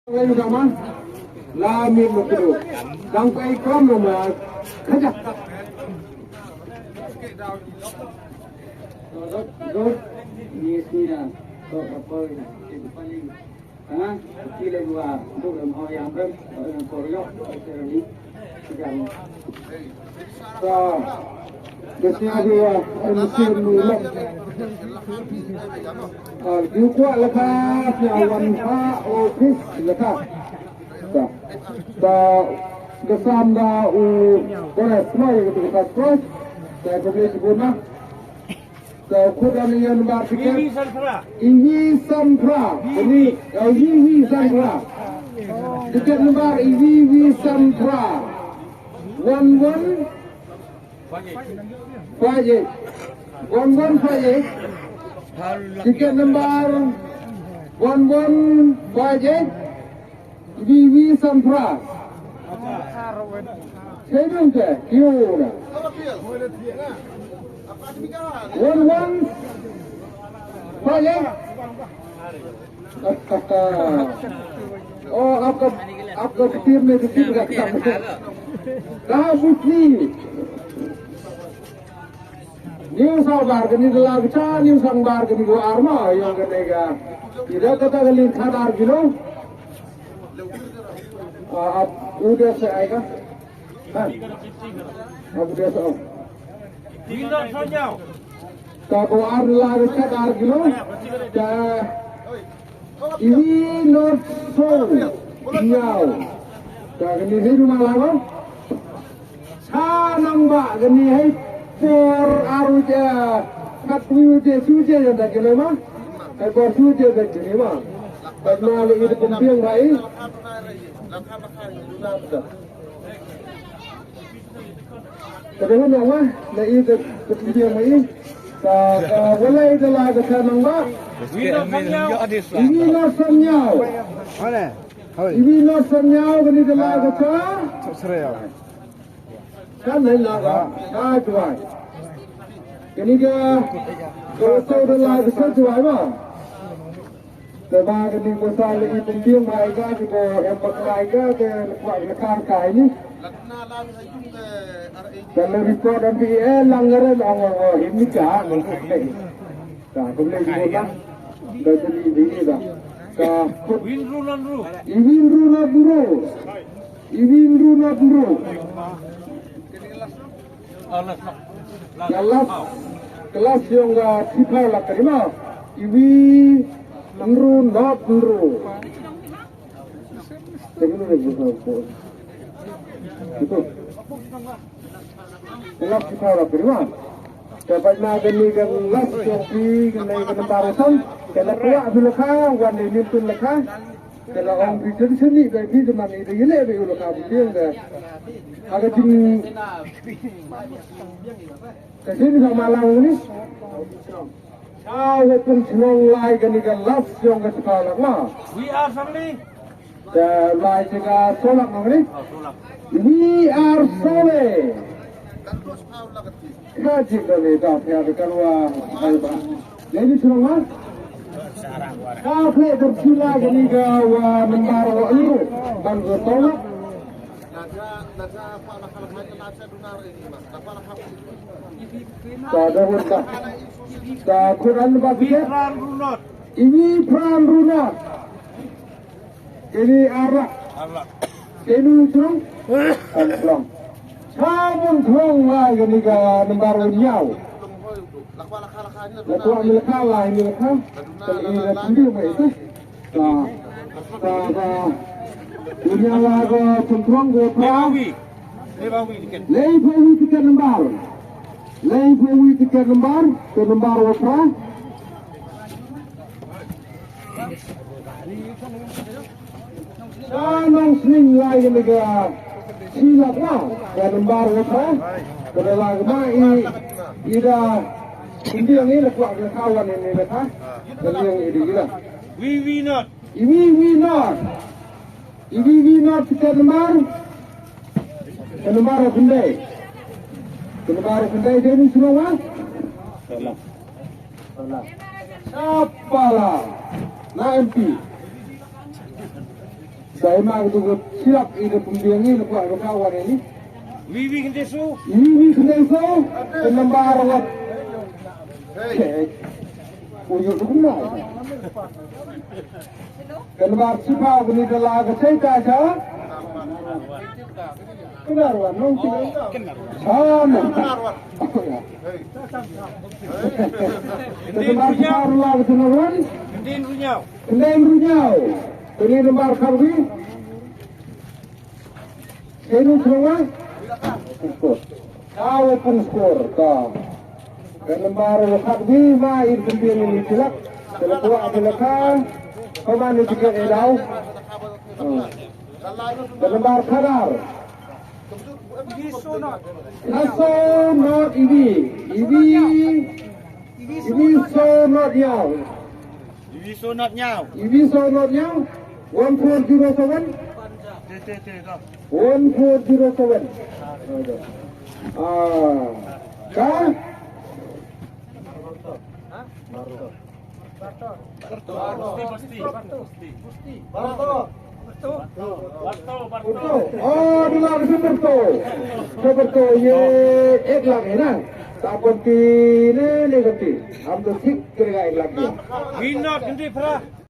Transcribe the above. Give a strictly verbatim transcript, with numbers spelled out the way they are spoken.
Ngai sama la min mo kudu. Dang pai kram no ma. Kaja. Ni sira. Ko apa ini? Ini paling. Ha? Kile dua. Duk lam ho yang ber. Yang koryok. Ini. Sa, da sia dua, em, sia dua lok. Ah, ju kwah laka, sia wan ha office laka. Sa, sa, da sam da u, kore, smai, kata kata, sa, kata kata, Sa khut ani yan bar tiket. Iwi Sanpra. Iwi Sanpra. Ini, ya, Iwi Sanpra. Tiket number Iwi Sanpra. One one five eight. One one five eight. Tiket number one one five eight. Iwi Sanpra. Sedung ke, kiu na. One one five eight. Oh, आपका, आपका टीम में किसी का काम है। कहाँ पूछनी? Niu sawbar kani da la ka cha, niu sawbar kani ko ar ma, ïa kani ka. Ida kata ka lin khat ar kilo. Ah, ab, udah sa ai ka. Ha. Ab, udah sa. Ka ko ar la ka cha ar kilo. Ka Iwi North Song Nyaw. Ka kani hi rumah lama. Sa nang ba kani hai por aru je, kat wi je su je da kini ma. Hai por su je da kini ma. Kat ma le ida pembiang bai. Ka dang nang ma, na i ka pynbiang ma i. Ka, ka walai da la ka cha nang ba. Iwi North Song Nyaw. Mana? Hoi. Iwi North Song Nyaw kani da la ka cha. Sreo. Kan nai la ka. Ka Jwai. Kani ka, ka da la ka cha Jwai ma. Te ba kani ko sa le i pynbiang ba i ka ki ko em ba ka i ka ke kwah le kar ka i ni. Ka le report am pi e lang ngare long o him ni ka. Ka ko le ko na. Da jeli di ni da. Ka Iwin Ru Nat Ru. Iwin Ru Nat Ru. Iwin Ru Nat Ru. Ka last, ka last yong ka thiphew lak ka ri ma. Iwi nru not nru. Ka last thiphew lak ka ri ma. Ka pat na kani ka last yong phi kani ka nambar san. Ka la kwah phi la kha, wan dei nim pun la kha. Ka la ong phi chen seni ka phi ka man i da yele ba u la ka phi tieng ka. Ha ka jing. Ka jing ka ma lang ni. Sa wa pun chnong lai kani ka last yong ka chiphew lak ma. We are family. Ka lai ka soo lak ma ni. We are family. Ka jing ka ni ka phi ka wa. Hai ba. Jadi chnong ma. Ka phi ka phi lai kani ka wa nambar wa nru. Ban ka soo lak. Sa da hun ta. Sa Quran ba ki. Iwi Pran Runat. Ini arak. Ini chrong. Kan chrong. Sa mun chrong lai kani ka nambar wa nyaw. La kwah mi la kha lai mi la kha. Kan i la tindi mai tu. Sa, sa, sa. Dunia la ko chungkrong ko pra. Lei phew wi tiket nambar. Lei phew wi tiket nambar. Ko nambar wa pra. Sa nong sning lai ni ka. Sila kwa. Ko nambar wa pra. Ko la ma i. Ida. Hindi yang ini kwa ka kawan ini ka. Hindi yang ini ida. We we not. Iwi wi nor. Iwi wi nor tiket nambar. Ka nambar u khyndai. Ka nambar u khyndai dei ni shuwa wa? Salah. Salah. Sapala. Na M P. Sa i ma ka tu ka silap i ka pumbiang i na kwah ka kawan ini. Wi wi kynde su. Wi wi kynde su. Ka nambar wat. Cek. Uyu tu kumna. Ka nambar sipa kuni dala ka cek ka cha. Kena ruan nong cek. Sana. Ka nambar sipa dala ka cek ruan. Kendin Runyau. Kendin Runyau. Kuni nambar kharwi. Senu Chungwa. Skor. Kau pun skor. Ka. Ka nambar kharwi ma ir kembien ini silap. Kalau buat ada lekang. Paman ni tiga edau. Ka nambar khadar. Aso not ibi. Ibi. Ibi so not yau. Ibi so not nyau. Ibi so not nyau. One four zero seven. Te te te da. One four zero seven. Ah. Ka? Pasti pasti. Barto. Barto. Oh, dula ke Barto. Ke Barto ye ek lakh hai na. Tapon ti ne ne kati. Hum to thik karega ek lakh ye. Minot kenti pra.